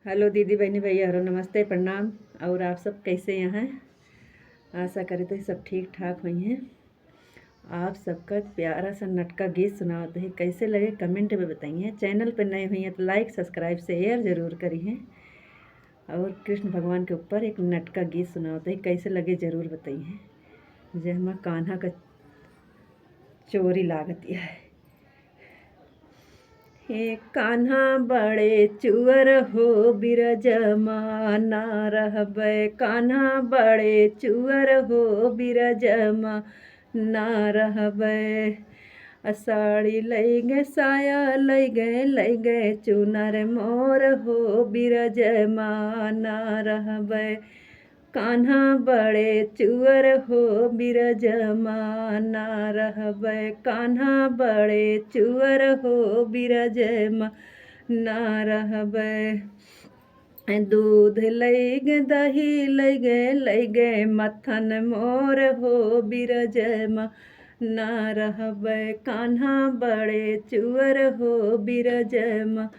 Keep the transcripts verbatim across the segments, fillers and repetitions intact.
हेलो दीदी, बहनी, भैया, हरो नमस्ते, प्रणाम। और आप सब कैसे हैं? आशा करे तो सब ठीक ठाक होइहैं। आप सबका प्यारा सा नटका गीत सुनावत है, कैसे लगे comment में बताइए। Channel पे नए हुई हैं तो like, subscribe, share जरूर करिए। और कृष्ण भगवान के ऊपर एक नटका गीत सुनावत है, कैसे लगे जरूर बताइए। जे हमार कान्हा का चोरी लागत है। हे कान्हा बड़े चुअर हो बिरजमा ना रहबे, कान्हा बड़े चुअर हो बिरजमा ना रहबे। आ साड़ी लैगे, साया लैगे, लैगे चुनर मोर हो बिरजमा ना रहबे। कान्हा बड़े चुअर हो बिरजमा ना रहबे, कान्हा बड़े चुअर हो बिरजमा ना रहबे। दूध लैगे, दही लैगे, लैगे मथन मोर हो बिरजमा ना रहबे, कान्हा बड़े चुअर हो बिरजमा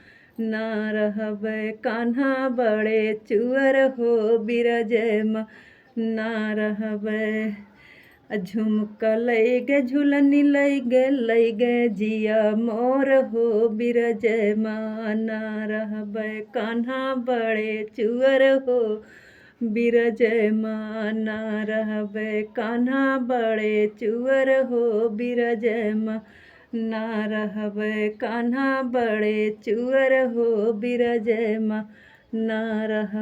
ना रहबे, कान्हा बड़े चुअर हो बिरजमा ना रहबे। आ झुमका लैगे, झुलनी लैगे, लैगे जिया मोर हो बिरजमा ना रहबे, कान्हा बड़े चुअर हो बिरजमा ना रहबे, कान्हा बड़े चुअर हो बिरजमा ना रहबे, कान्हा बड़े चुअर हो बिरजमा ना रहबे।